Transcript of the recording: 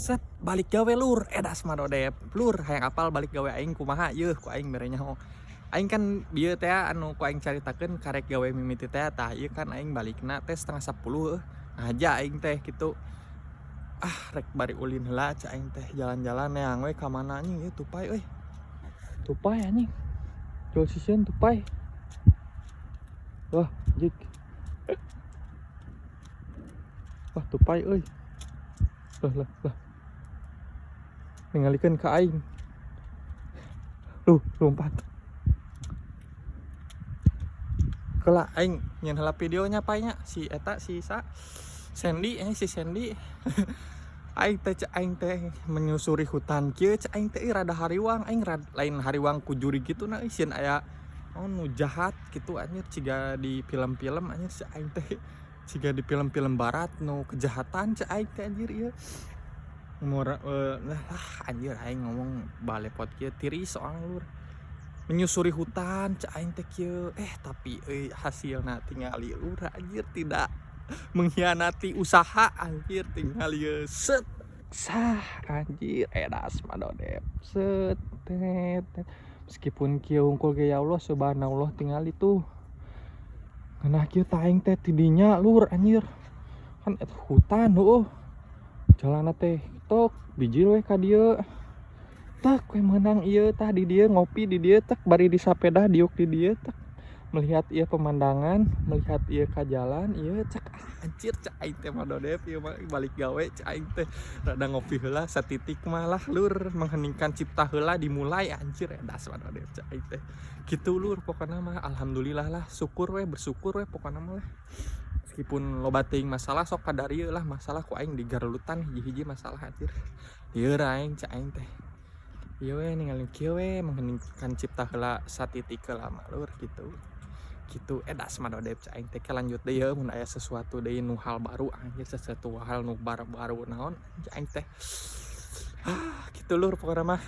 Set balik gawe, lur. Edas madodep, lur. Hayang apal balik gawe aing kumaha? Yeuh, ku aing bere nyaho. Aing kan bieu teh anu ku aing caritakeun karek gawe mimiti teh. Tah, ieu kan aing balikna teh 9.30 heuh. Ngaja aing teh kitu. Ah, rek bari ulin heula cek aing teh, jalan-jalan neang we ka mana. Anjing, ieu tupai euy. Tupai, anjing. Jual sisieun tupai. Wah, jik. Wah, tupai euy. Lah, lah, lah. Ningalikeun ka aing. Luh, lompat. Kela aing nyen heula videonya paynya si eta, si sa Sandy, eh, si Sandy. Aing teh, cek aing teh, menyusuri hutan kieu, cek aing teh rada hariwang aing rad, lain hariwang ku jurig gitu nah, sieun aya, oh, nu jahat gitu, anjir, ciga di film-film, anjir, cek aing teh ciga di film-film barat nu kejahatan, cek aing teh, anjir. Ieu murah lah, anjir, aing ngomong balepot kieu tiris soalnya, lur. Menyusuri hutan cek aing teh kieu, eh, tapi euy, hasilna tingali, lur, anjir, tidak mengkhianati usaha, anjir. Tinggal ieu, set, sah, anjir, edas madodep, set, tet, tet. Meskipun kieu hungkul ge, ya Allah, subhanallah, tingali tuh. Nah, kieu tah aing teh tidinya, lur, anjir, kan eta hutan heueuh jalanna teh, tok bijil we ka dieu, tak we meunang ieu. Tah, di dieu ngopi di dieu, tek bari di sapeda diuk di dieu, tek melihat ieu pemandangan, melihat ieu ka jalan ieu, cek anjir, cek aing teh madodep ieu mah balik gawe, cek aing teh rada ngopi heula satitik mah lah, lur, mengheningkan cipta heula dimulai, anjir, edas madodep cek aing teh gitu, lur. Pokoknya mah alhamdulillah lah, syukur we, bersyukur we pokoknya mah lah. Meskipun loba teuing masalah, sok kadarieu lah masalah ku aing digarelutan hiji-hiji masalah, anjir, lieur aing. Cek aing teh ieu we, ningali kieu we, mengheningkan cipta heula satitik heula mah, lur, gitu gitu, edas madodep cek aing teh. Lanjut deui mun aya sesuatu deui nu hal baru, anjir, sesuatu hal nu baru-baru naon cek aing teh. Ah, gitu, lur, pokoknya mah.